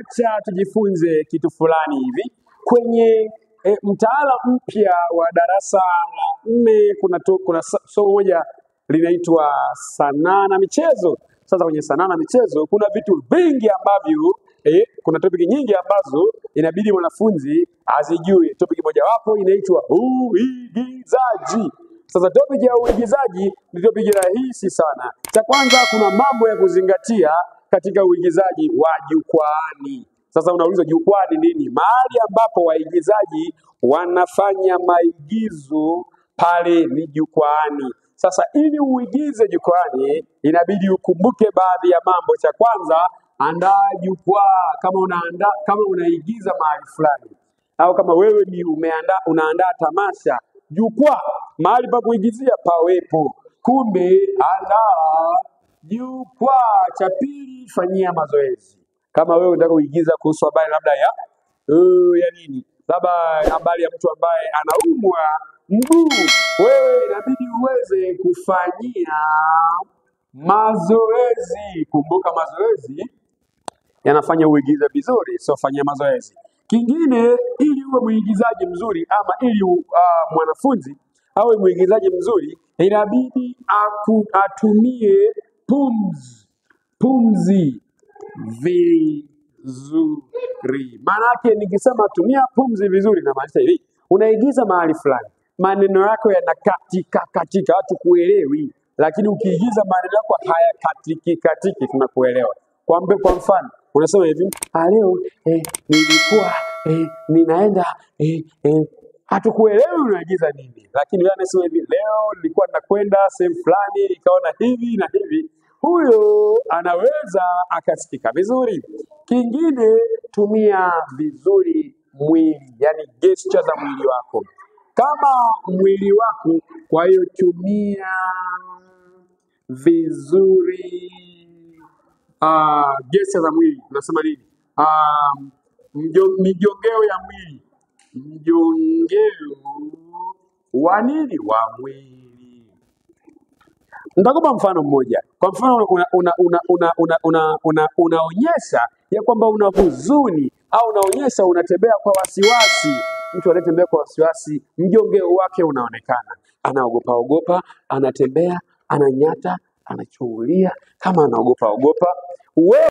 Wacha tujifunze kitu fulani hivi kwenye mtaala mpya wa darasa la nne. Kuna somo moja linaitwa sanaa na michezo. Sasa kwenye sanaa na michezo kuna vitu vingi ambavyo kuna topic nyingi ambazo inabidi mwanafunzi azijue. Topic mojawapo inaitwa uigizaji. Sasa topic ya uigizaji ni topic rahisi sana. Cha kwanza, kuna mambo ya kuzingatia katika uigizaji wa jukwaani. Sasa unauliza jukwaa ni nini? Mahali ambapo waigizaji wanafanya maigizo pale ni jukwaani. Sasa ili uigize jukwaani, inabidi ukumbuke baadhi ya mambo. Cha kwanza, andaa jukwaa. Kama unaigiza mahali fulani au kama wewe ni unaandaa tamasha, jukwaa, mahali pa kuigizia pawepo. Kumbe andaa jukwaa. Cha pili, fanyia mazoezi. Kama wewe unataka kuigiza kuhusu habari labda ya nini, labda habari ya mtu ambaye anaumwa mguu, wewe inabidi uweze kufanyia mazoezi. Kumbuka mazoezi yanafanya uigize vizuri, sio fanyia mazoezi. Kingine, ili uwe mwigizaji mzuri ama ili mwanafunzi awe mwigizaji mzuri, inabidi atumie pumzi vizuri. Maana yake nikisema tumia pumzi vizuri, namaanisha hivi: unaigiza mahali fulani, maneno yako yanakatika katika, hatukuelewi, lakini ukiigiza maneno yako hayakatiki katiki, tunakuelewa. Kwa mfano unasema hivi, leo nilikuwa ninaenda hatukuelewi unaigiza nini, lakini wewe anasema hivi, leo nilikuwa nakwenda sehemu fulani nikaona hivi na hivi, huyo anaweza akasikika vizuri. Kingine, tumia vizuri mwili, yani gesture za mwili wako, kama mwili wako. Kwa hiyo tumia vizuri gesture za mwili. Unasema nini? Mijongeo ya mwili, mjongeo wa nini? Wa mwili. Nitakupa mfano mmoja. Kwa mfano unaonyesha ya kwamba una huzuni au unaonyesha unatembea kwa wasiwasi. Mtu anayetembea kwa wasiwasi, mjongeo wake unaonekana, anaogopa ogopa, anatembea, ananyata, anachungulia kama anaogopa ogopa. Wewe